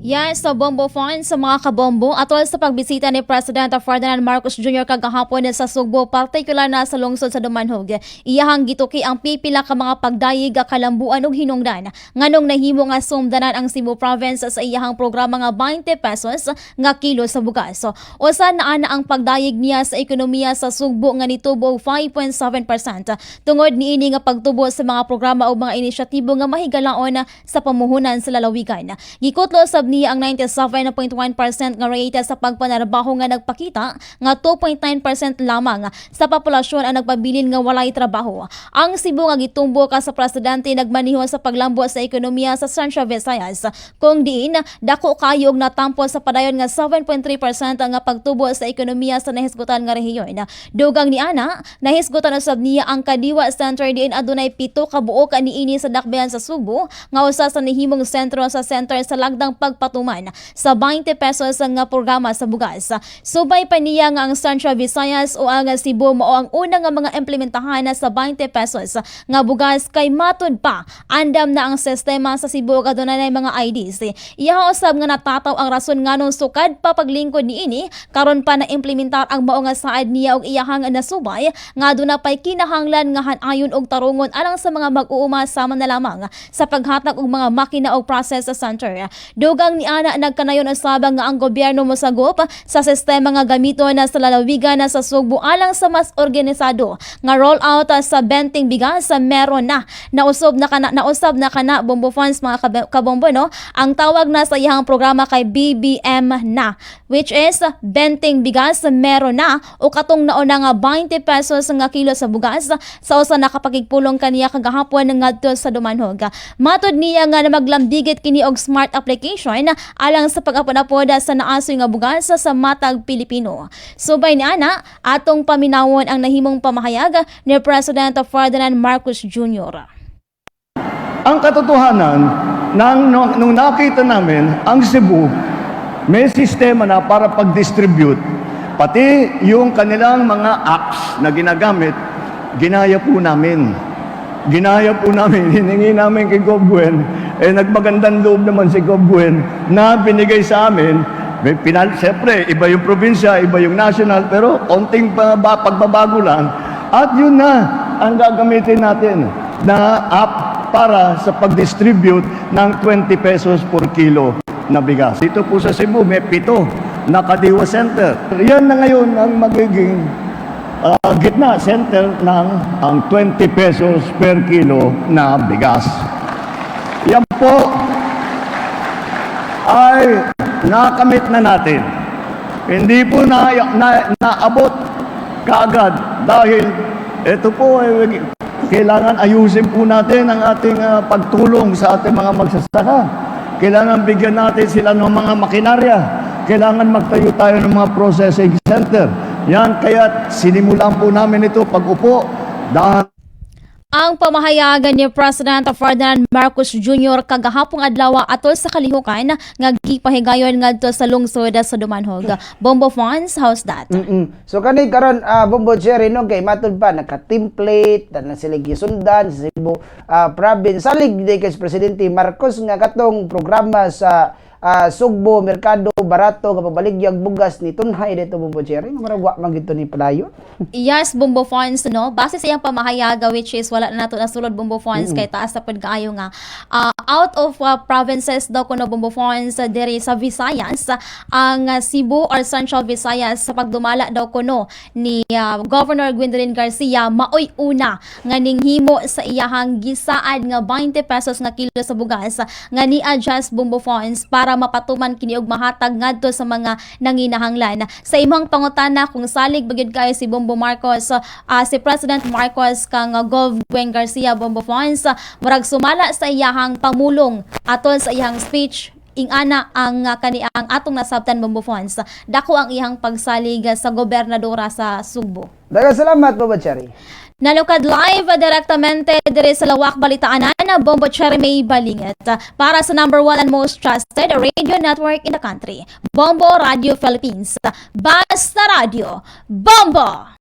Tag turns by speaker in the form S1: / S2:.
S1: Yes, sa Bombo Fund sa mga kabombo, atol sa pagbisita ni President Ferdinand Marcos Jr. kagahapon sa Sugbo, partikular na sa lungsod sa Dumanhog. Iyahang gituki ang pipila ka mga pagdayeg, kalambuan ug hinungdan nganong nahimo nga sumdanan ang Cebu Province sa iyahang programa nga 20 pesos nga kilo sa bugas. Usa na ana ang pagdayeg niya sa ekonomiya sa Sugbo nga nitubo og 5.7% tungod niini nga pagtubo sa mga programa o mga inisyatibo nga mahigalaon sa pamuhunan sa lalawigan. Gikutlo sab niya ang 97.1% nga rate sa pagpanarbaho nga nagpakita nga 2.9% lamang sa populasyon ang nagpabilin nga walay trabaho. Ang Cebu nga gitumbok sa presidente nagmaniho sa paglambo sa ekonomiya sa Central Visayas, kung diin dako kayo og natampo sa padayon nga 7.3% nga pagtubo sa ekonomiya sa nahisgutan nga rehiyon. Dugang ni ana, nahisgutan usab niya ang Kadiwa Center diin adunay 7 ka buok niini sa dakbayan sa Sugbo nga usa sa nahimong sentro sa center sa lagdang pagpatuman sa 20 pesos nga programa sa bugas. Subay pa niya nga ang Central Visayas o ang Cebu mao ang una nga mga implementahan sa 20 pesos nga bugas, kay matud pa andam na ang sistema sa Cebu ug adunay mga IDs. Iyaha usab nga natataw ang rason nganong sukad pa paglingkod niini, karon pa na implementar ang mao nga saad niya, og iyahang nasubay nga aduna pay kinahanglan nga hanayon og tarungon alang sa mga mag-uuma, sama na lamang sa paghatag og mga makina og process sa center. Dugang ni ana, nagkanayon usab nga ang gobyerno mosagop sa sistema nga gamiton na sa lalawigan na sa Sugbo alang sa mas organisado nga roll out sa benteng bigas sa meron na. Nausab na kana, nausab na kana, Bombo Fans, mga kabombo, no? Ang tawag na sa iyang programa kay BBM na, which is benteng bigas meron na, o katong nauna nga 20 pesos nga kilo sa bugas sa usa nakapakigpulong kaniya kagahapon ngadto sa Dumanhog. Matod niya nga na maglamdigit kini og smart application alang sa pag-apod-apod sa naasoy nga bugas sa matag Pilipino. Subay ni ana, atong paminawon ang nahimong pamahayag ni President Ferdinand Marcos Jr.
S2: Ang katotohanan, nung nakita namin, ang Cebu, may sistema na para pag-distribute, pati yung kanilang mga apps na ginagamit, ginaya po namin. Ginaya po namin, hiningi namin kay Gov Gwen, eh nagmagandang loob naman si Gov Gwen na binigay sa amin. May siyempre, iba yung probinsya, iba yung national, pero konting pagbabago lang. At yun na ang gagamitin natin na app para sa pag-distribute ng 20 pesos per kilo na bigas. Dito po sa Cebu, may 7 na Kadiwa Center. Yan na ngayon ang magiging gitna, center ng ang 20 pesos per kilo na bigas. Yan po ay nakamit na natin. Hindi po naabot kaagad dahil ito po ay kailangan ayusin po natin ang ating pagtulong sa ating mga magsasaka. Kailangan bigyan natin sila ng mga makinarya. Kailangan magtayo tayo ng mga processing center. Yan, kaya sinimulan po namin ito pag-upo. Dahan
S1: Ang pamahayagan ni President Ferdinand Marcos Jr. kagahapong adlaw atol sa kalihukan nga gipahigayon ngadto sa lungsod sa Dumanhog. Bombo Fans, how's that?
S3: So kani karon, Bombo Cherry, no, kay matud pa naka-template na sila gisundan sa Cebu province. Salig di kay Presidente Marcos nga katong programa sa Sugbo Merkado Barato nga pabaligyag bugas ni tunhay dito, Bombo Cherry, nga murag wa man gid to ni padayon.
S1: Yes, Bombo Fans, no? Base sa iyang pamahayaga, which is wala na nato nasulod, Bombo Fans, kay taas na pud kaayo nga. Out of provinces daw kuno, Bombo Fans, diri sa Visayas, ang Cebu or Central Visayas sa pagdumala daw kuno ni Governor Gwendolyn Garcia maoy una nga ninghimo sa iyahang gisaad nga 20 pesos nga kilo sa bugas nga ni-adjust, Bombo Fans, para mapatuman kini og mahatag ngadto sa mga nanginahanglan. Sa imong pangutana kung salig ba gyud kayo si Bombo Marcos, si President Marcos kang Gov Gwen Garcia, Bombo Fans, murag sumala sa iyahang pamulong atol sa iyahang speech, ingana ang kani ang atong nasabtan, Bombo Fans. Dako ang iyang pagsalig sa gobernadora sa Sugbo.
S3: Daghang salamat, Bombo Cherry.
S1: Nalukad live direktamente dire sa Lawak Balitaanan, Bombo Cherry May Balingit. Para sa number one and most trusted radio network in the country, Bombo Radio Philippines. Basta Radio, Bombo!